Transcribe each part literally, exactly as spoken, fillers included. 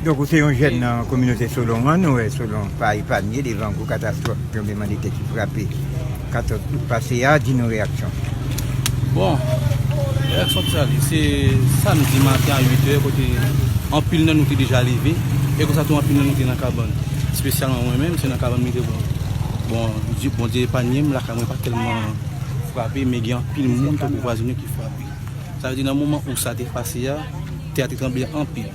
Donk, ou se yon jèn nan kominote Solon an, nou wè Solon pa epanye devan gwo katastwòf tranblemanntè ki frape katòz out pase a, di nou reyaksyon. Bon, reyaksyon ki sa li, se samdi maten a uit è, kote anpil nan nou te deja leve, e konsa tou anpil nan nou te nan kabann. Espesyalman mwen menm, se nan kabann mwen te pran. Bon, Bondye epanye m, lakay mwen pa tèlman frape, men gen anpil moun tankou vwazen yo ki frape. Sa vle di nan moman ou sa te pase a, tè a te tranble anpil.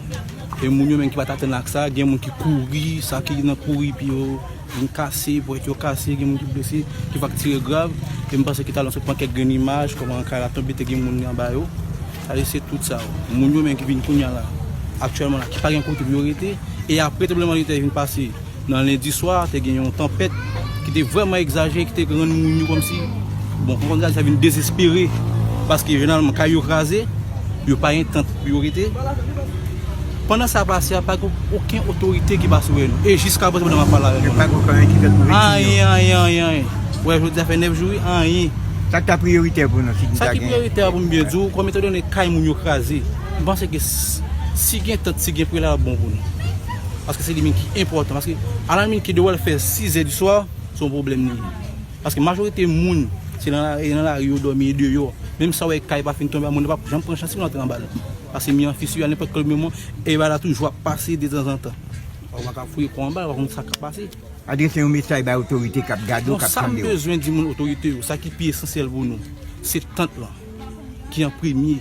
E moun yo menm ki pa t atann ak sa, gen moun ki kouri, sa ki nan kouri epi yo vin kase, pwèt yo kase, gen moun ki blese, ki fraktire grav. E m panse ke talè sot pran kèk grenn imaj, kòman kay la tonbe, te gen moun anba yo. Sa vle di se tout sa. Moun yo menm ki vin kounye a la, aktyèlman la, ki pa gen kote pou yo rete. E apre tranblemanntè vin pase, nan lendi swa, te gen yon tanpèt ki te vrèman egzajere, ki te rann moun yo kòmsi, bon, kòmsi sa vin dezespere, paske jeneralman kay yo kraze, yo pa gen tant pou yo rete. Pandan sa pase a, pa gen okenn otorite ki pase wè nou. E jiska prezan pandan m ap pale avè nou, pa gen okenn ki fèt pou retire yo. Anyen, anyen, anyen, anyen. Wè, jodi a fè nèf jou, wi, anyen. Sa ki ta priyoritè pou nou, si nou ta gen? Sa ki priyoritè pou m byen di w, kòm etandone kay moun yo kraze, m panse ke si gen tant, si gen prela, ap bon pou nou. Paske se li menm ki enpòtan. Paske alanmin ki dwe al fè sizè di swa, se yon pwoblèm li ye. Paske majorite moun, se nan lari, nan lari yo dòmi, e deyò. Menm sa w wè kay pa fin tonbe, moun nan p ap janm pran chans pou l antre anba l. Paske mi an fisi yo, a nenpòt kèl moman, e bagay la toujou ap pase detanzantan. Ou pa ka fouye kò w anba l, ou pa konn sa k ap pase. Adrese yon mesaj bay otorite k ap gade w, k ap tande w. Bon, sa m bezwen di moun otorite yo, sa ki pi esansyèl pou nou, se tant lan ki an premye.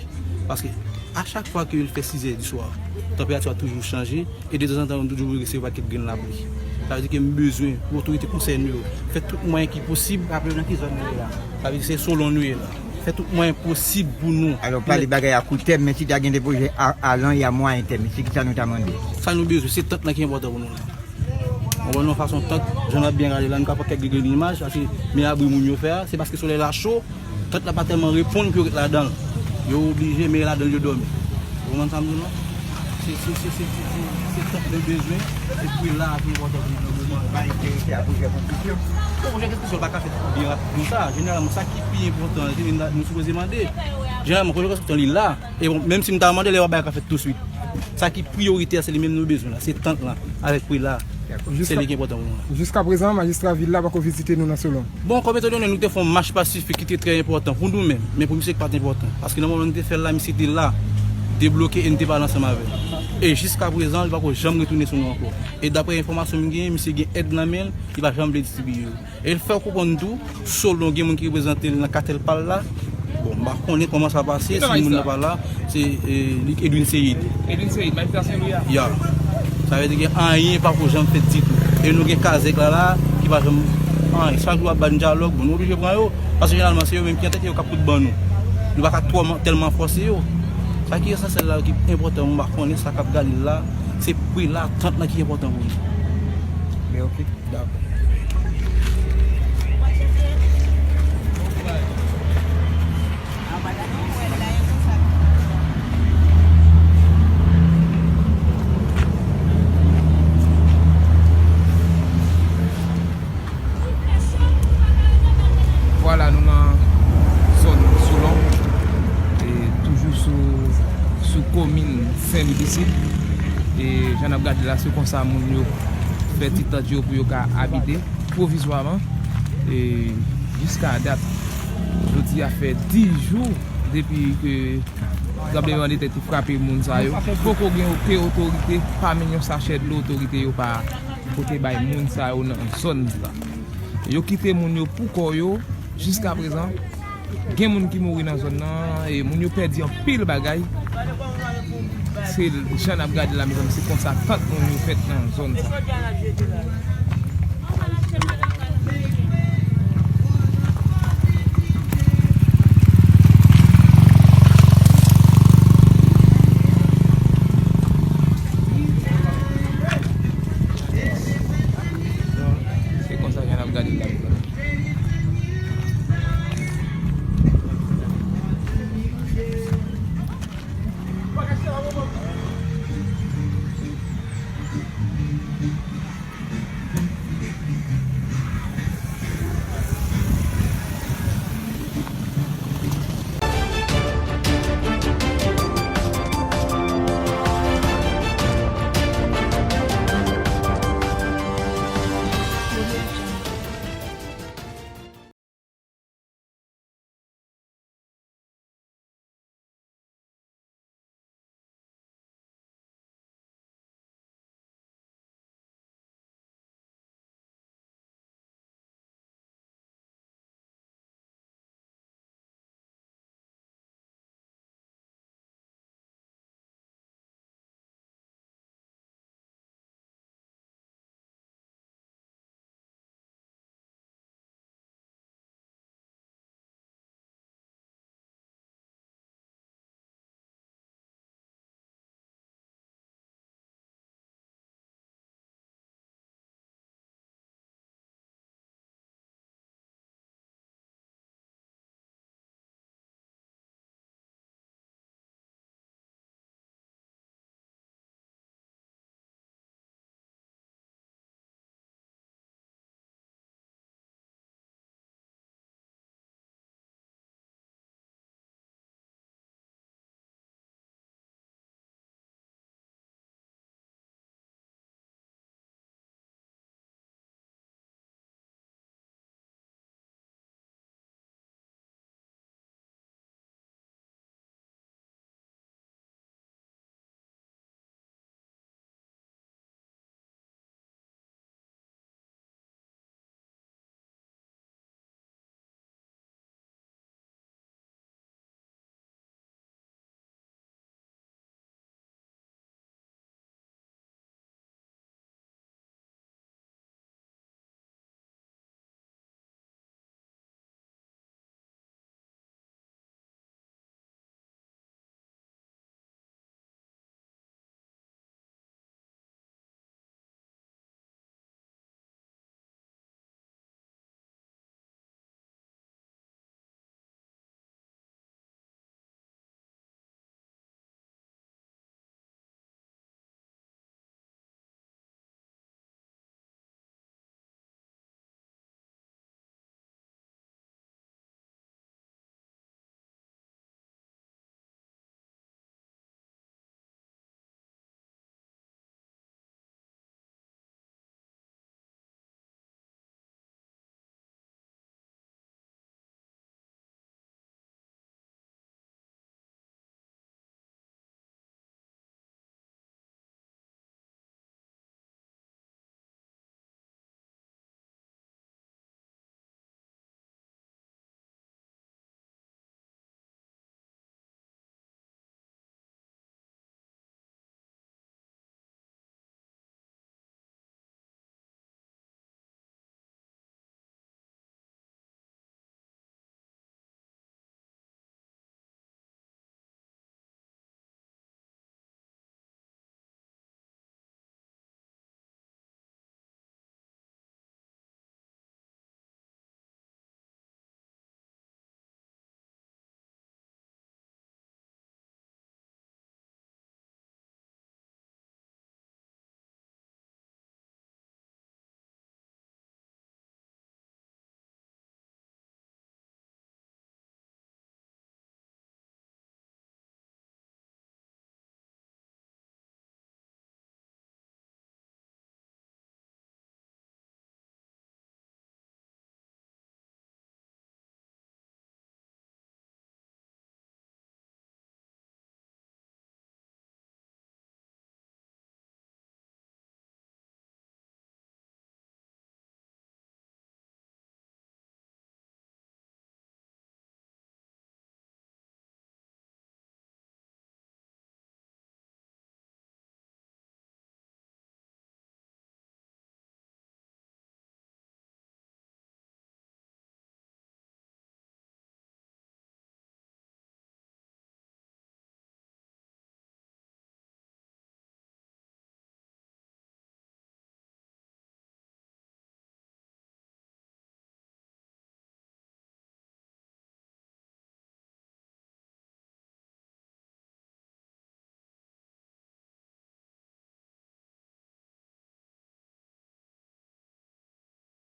Paske a chak fwa ke l fè sizè di swa, tanperati a toujou chanje e detanzantan nou toujou resevwa kèk grenn lapli. Sa vle di ke m bezwen pou otorite konsène yo fè tout mwayen ki posib. Raple w nan ki zòn nou ye la? Sa vle di se Solon nou ye la. Fè tout mwayen posib pou nou. Alò, pale bagay a kout tèm, men si ta gen de pwojè a, a lan e a mwayen tèm, se ki sa nou ta mande? Sa nou bezwen, se tant lan ki enpòtan pou nou la. Mwen wè nou fason tant, jan n ap byen gade la, nou ka pran kèk grenn imaj, paske men abri moun yo fè a, se paske solèy la cho, tant la pa tèlman reponn pou yo ret ladan l. Yo oblije men ladan l, yo dòmi. Ou konprann sa m di w lan? Se, se, se, se, se, se, se tant nou bezwen, se prela a ki enpòtan pou nou nan moman an. Bay enterese a pwojè konstriksyon. Bon, pwojè konstriksyon pa ka fèt byen rapid konsa. Jeneralman, sa ki pi enpòtan, se li nou sipoze mande. Jeneralman, pwojè konstriksyon li la. E bon, menm si m ta mande, lè yo ap bay ka fèt touswit. Sa ki priyoritè, se li menm nou bezwen la. Se tant lan, avèk prela. Se li ki enpòtan pou nou la. Jiska prezan, majistra vil la pako vizite nou nan Solon. Bon, kòm etandone nou te fè yon mach pasifik ki te trè enpòtan pou nou menm, men pou misye ki pa t enpòtan. Paske nan moman nou te fè l la, misye te la, debloke e nou te pale ansanm avè l. E jiska prezan, li pako janm retounen sou nou ankò. E daprè enfòmasyon m genyen, misye gen èd nan men l, li pa janm vle distribiye yo. E l fè w konprann tou, Solon gen moun ki reprezante l nan katèl pa l la. Bon, m pa konnen kòman sa pase, si moun nan pa la, se e, li Edwin Seid. Edwin Seid, majistra Sen Lwi a? Ya. Sa vle di gen anyen pa ko janm fèt ditou. E nou gen Kazèk la la, ki pa janm anyen. Chak jou ap ba n dyalòg, bon, nou oblije pran yo, paske jeneralman se yo menm ki antèt e yo k ap tout ban nou. Nou pa ka twò tèlman fòse yo. Sa ki esansyèl la, ki enpòtan, m pa konnen sa k ap gade l la, se prela, tant lan ki enpòtan pou nou. Men oke. Vwala, nou nan zòn Solon, e toujou sou, sou komin Sen Lwi di Sid. E jan n ap gade la, se konsa moun yo fè ti tant yo pou yo ka abite pwovizwaman. E jiska dat, jodi a fè dis jou depi ke tranblemanntè te frape moun sa yo. Poko gen okenn otorite pa menm yon sachè dlo otorite yo pa pote bay moun sa yo nan zòn sa. Yo kite moun yo pou kò yo jiska prezan. Gen moun ki mouri nan zòn nan, e moun yo pèdi anpil bagay. Se jan n ap gade la, mezanmi, se konsa tant moun yo fèt nan zòn sa.